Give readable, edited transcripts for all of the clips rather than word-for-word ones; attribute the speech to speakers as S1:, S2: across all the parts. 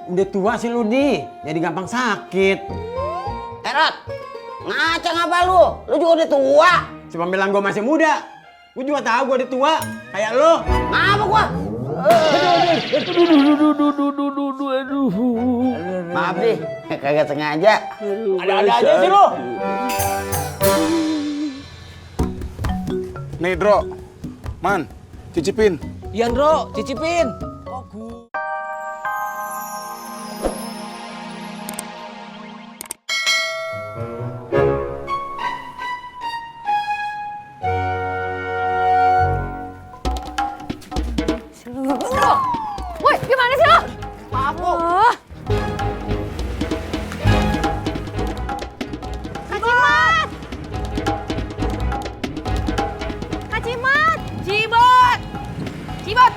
S1: Udah tua sih lu, Di. Jadi gampang sakit.
S2: Rod, ngacang apa lu? Lu juga udah tua.
S1: Cuma bilang gua masih muda. Gua juga tahu gua udah tua. Kayak lu.
S2: Ngapa gua? Maaf nih, kagak sengaja.
S1: Ada-ada aja sih lu.
S3: Nih, Dro. Man, cicipin.
S4: Iya, Ndro, cicipin.
S5: Woi, gimana sih lo?
S2: Maaf, Bu.
S5: Kak Cimat! Kak Cimat! Cibot! Cibot!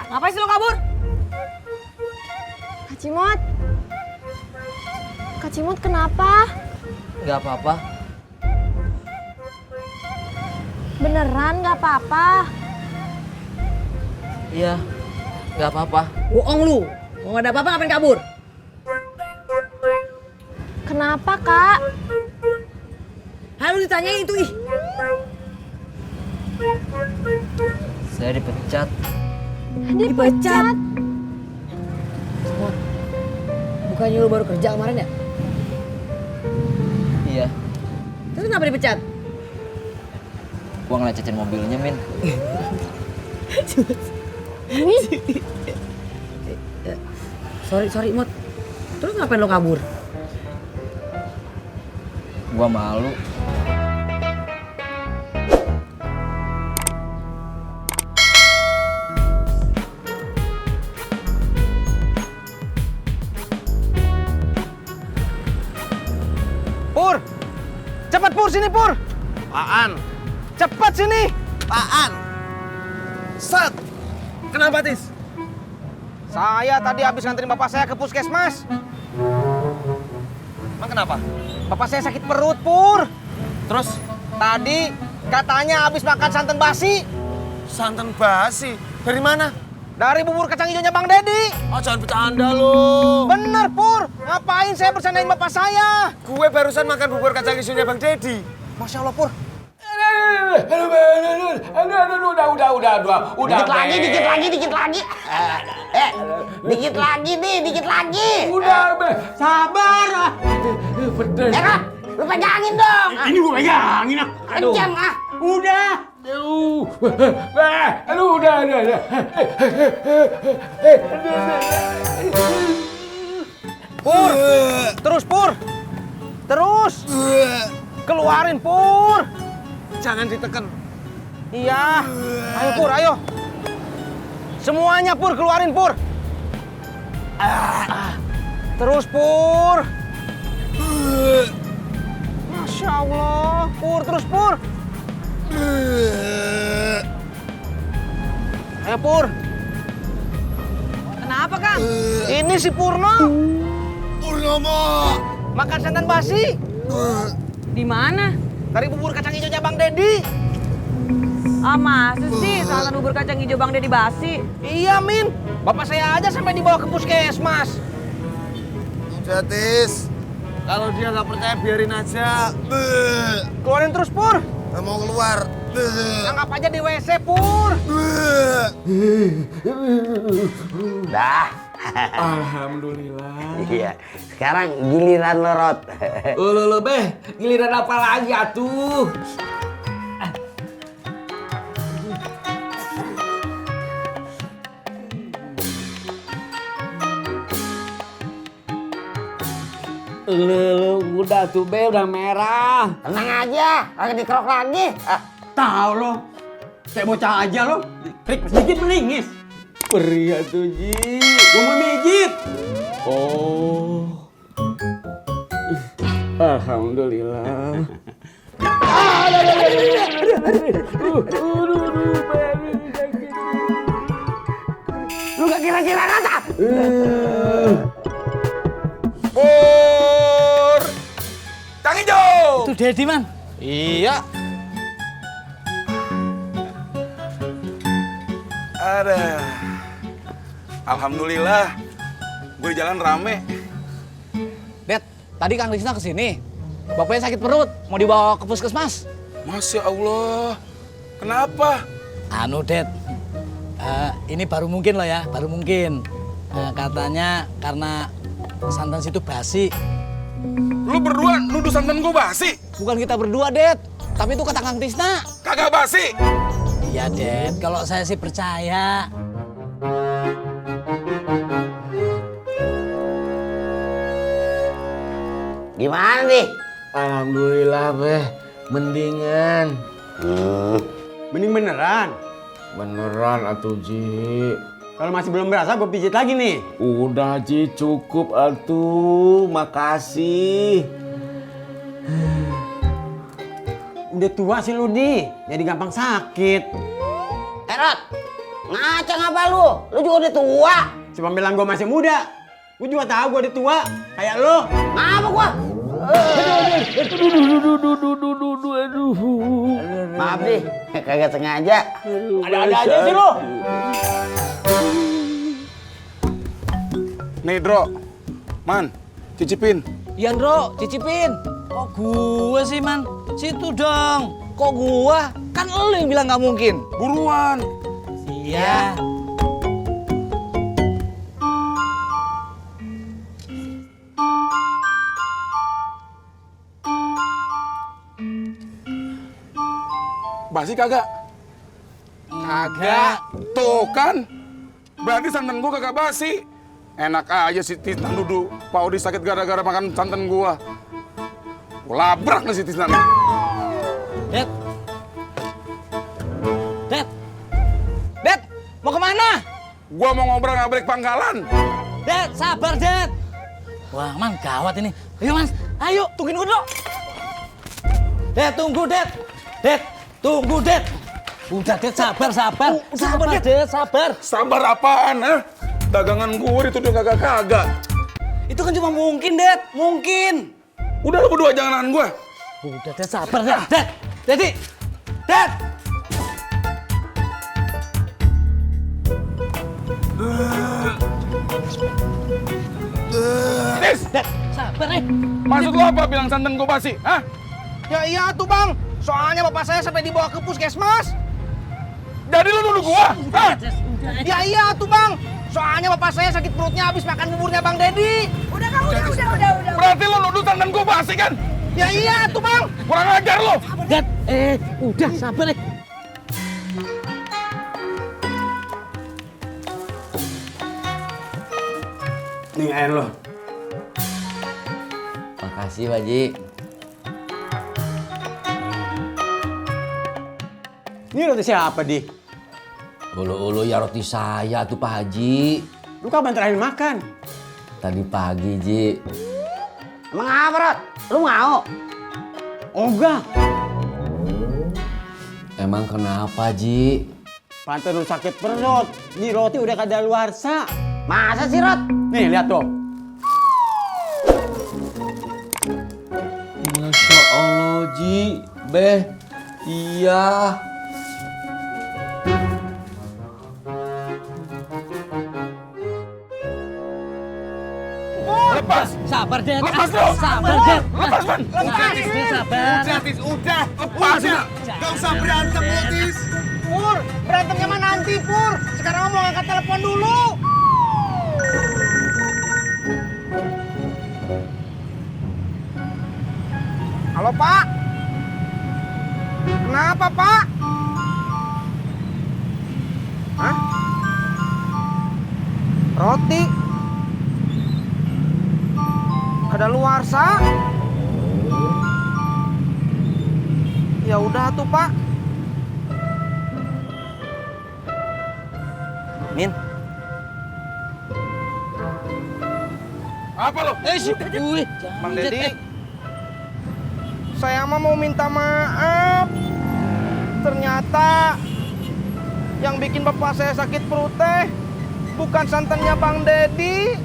S4: Ngapain sih lo kabur?
S5: Kak Cimot! Kak Cimot kenapa?
S4: Gak apa-apa.
S5: Beneran gak apa-apa?
S4: Iya, gak apa-apa. Bohong lu. Mau gak ada apa-apa ngapain kabur?
S5: Kenapa, Kak?
S4: Lu ditanyain itu, ih. Saya dipecat.
S5: Dipecat?
S4: Bukannya lu baru kerja kemarin ya? Iya. Terus kenapa dipecat? Gua ngelecetin mobilnya, Min. Sorry, Mut. Terus ngapain lo kabur? Gua malu.
S3: Pur! Cepat, Pur, sini, Pur!
S1: Apaan?
S3: Cepat sini!
S1: Apaan?
S3: Set! Kenapa, Tis? Saya tadi habis nganterin bapak saya ke puskesmas.
S1: Emang kenapa?
S3: Bapak saya sakit perut, Pur. Terus? Tadi katanya habis makan santan basi.
S1: Santan basi? Dari mana?
S3: Dari bubur kacang hijaunya Bang Dedi.
S1: Oh, jangan bercanda lu.
S3: Bener, Pur. Ngapain saya bercandain bapak saya?
S1: Gue barusan makan bubur kacang hijaunya Bang Dedi.
S3: Masya Allah, Pur.
S2: Udah. Dikit lagi. Dikit lagi nih, dikit lagi.
S1: Sabar.
S2: Rod, lu pegangin dong.
S1: Ini gue pegangin.
S2: Kencang, ah.
S1: Udah.
S3: Pur. Terus, Pur. Terus. Keluarin, Pur.
S1: Jangan ditekan.
S3: Iya. Ayo, Pur, ayo. Semuanya, Pur, keluarin, Pur. Terus, Pur. Masya Allah. Pur, terus, Pur. Ayo, Pur.
S4: Kenapa, Kang?
S3: Ini si Purno.
S1: Purnomo.
S3: Makan santan basi.
S4: Di mana?
S3: Dari bubur kacang hijaunya Bang Dedi.
S4: Ah, masa sih santan bubur kacang hijau Bang Dedi basi?
S3: Iya, Min. Bapak saya aja sampai dibawa ke puskesmas.
S1: Udah, Tis. Kalau dia nggak percaya biarin aja.
S3: Keluarin terus, Pur.
S1: Nggak mau keluar.
S3: Anggap aja di WC, Pur.
S2: Dah.
S1: Alhamdulillah.
S2: Iya. Sekarang giliran lo, Rod.
S4: Lo Beh, giliran apa lagi atuh? Lu udah tuh Be, udah merah.
S2: Tenang aja, kagak dikerok lagi.
S1: Tahu lo. Kayak bocah aja lo. Trik sedikit melingis.
S4: Perih atuh Ji.
S1: Gue mau mijit.
S4: Oh. Alhamdulillah.
S2: Lu gak kira-kira kata?
S3: Pur. Kang Ijo.
S4: Itu Dedi, Man.
S3: Iya.
S6: Ada. Alhamdulillah, gue di jalan rame.
S3: Det, tadi Kang Tisna kesini. Bapaknya sakit perut, mau dibawa ke puskesmas.
S6: Masya Allah, kenapa?
S4: Anu, Det. Ini baru mungkin loh ya, baru mungkin. Katanya karena santan situ basi.
S6: Lu berdua nuduh santan gue basi?
S4: Bukan kita berdua, Det. Tapi itu kata Kang Tisna.
S6: Kagak basi.
S4: Iya, Det. Kalau saya sih percaya.
S2: Gimana nih?
S1: Alhamdulillah, Beh. Mendingan.
S7: Mending beneran.
S1: Beneran atuh, Ji.
S7: Kalau masih belum berasa, gue pijit lagi nih.
S1: Udah, Ji. Cukup atuh. Makasih.
S7: Udah tua sih lu, Di. Jadi gampang sakit.
S2: Rot, ngacang apa lu? Lu juga udah tua.
S7: Cuma bilang gue masih muda. Gue juga tahu gue udah tua. Kayak lu.
S2: Ngapa gua? Maaf nih, kagak sengaja.
S7: Ada-ada aja sih lu.
S6: Nih, Dro. Man, cicipin.
S4: Iya, Ndro, cicipin. Kok gue sih, Man? Situ dong. Kok gua? Kan lu yang bilang nggak mungkin.
S6: Buruan.
S4: Iya.
S6: Basi kagak?
S4: Kagak.
S6: Tuh kan? Berarti santan gua kagak basi. Enak aja si Tisna duduk. Pak Odi sakit gara-gara makan santan gua. Gua labrak nih si Tisna nih.
S4: Det. Det. Det, mau kemana?
S6: Gua mau ngobrak-ngabrik pangkalan.
S4: Det, sabar, Det. Wah, Man, gawat ini. Ayo, Mas. Ayo, tungguin gue dulu. Det, tunggu, Det. Det, tunggu, Det. Udah, Det, sabar. Sabar, Det, sabar.
S6: Sabar apaan, ha? Dagangan gua dituduh kagak-kagak.
S4: Itu kan cuma mungkin, Det. Mungkin.
S6: Udah lu berdua jangan nahan gua.
S4: Udah, Det, sabar, Det. Det, Dedi. Det.
S6: Tis,
S4: Det, sabar,
S6: maksud lu apa bilang santan gua basi, ha?
S3: Ya iya tuh bang, soalnya bapak saya sampai dibawa ke puskesmas.
S6: Jadi lu nuduh gua, ha?
S3: Ya iya tuh bang, soalnya bapak saya sakit perutnya habis makan buburnya Bang Dedi.
S5: Udah, Kang, udah.
S6: Berarti lu nuduh santan gua basi kan?
S3: Ya iya tuh bang.
S6: Kurang ajar lu.
S4: Det, udah, sabar,
S7: Nih air lo.
S2: Makasih, Pak Haji.
S7: Ini roti siapa, Di?
S2: Ulu-ulu ya roti saya tuh, Pak Haji.
S7: Lu kapan terakhir makan?
S2: Tadi pagi, Ji. Emang apa, Rot? Lu mau?
S7: Enggak.
S2: Emang kenapa, Ji?
S7: Pantes lu sakit perut. Ini roti udah kadaluarsa.
S2: Masa sih, Rot?
S7: Nih, lihat tuh.
S1: Masya Allah, Ji. Beh, iya.
S6: Lepas.
S4: sabar, Det.
S6: Lepas lu.
S4: Sabar, Det.
S6: Lepas, Man.
S4: Sabar, Det, sabar.
S3: Udah.
S6: Lepas, Tis.
S3: Gak usah berantem lo, Tis. Pur, berantemnya mah nanti, Pur. Sekarang mau angkat telepon dulu. Halo, Pak. Kenapa, Pak? Hah? Roti? Kadaluarsa? Ya udah tuh, Pak. Min.
S6: Apa lu?
S3: Bang Dedi. Saya mah mau minta maaf. Ternyata yang bikin bapak saya sakit perut teh bukan santannya Bang Dedi,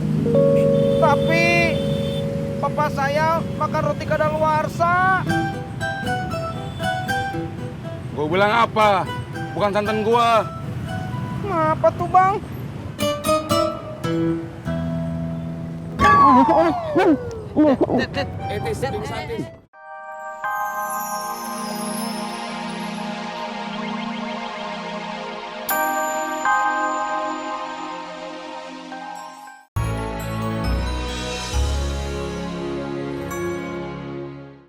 S3: tapi bapak saya makan roti kadaluarsa.
S6: Gua bilang apa? Bukan santan gua.
S3: Apa tuh bang?
S4: Det, det, det, det, det,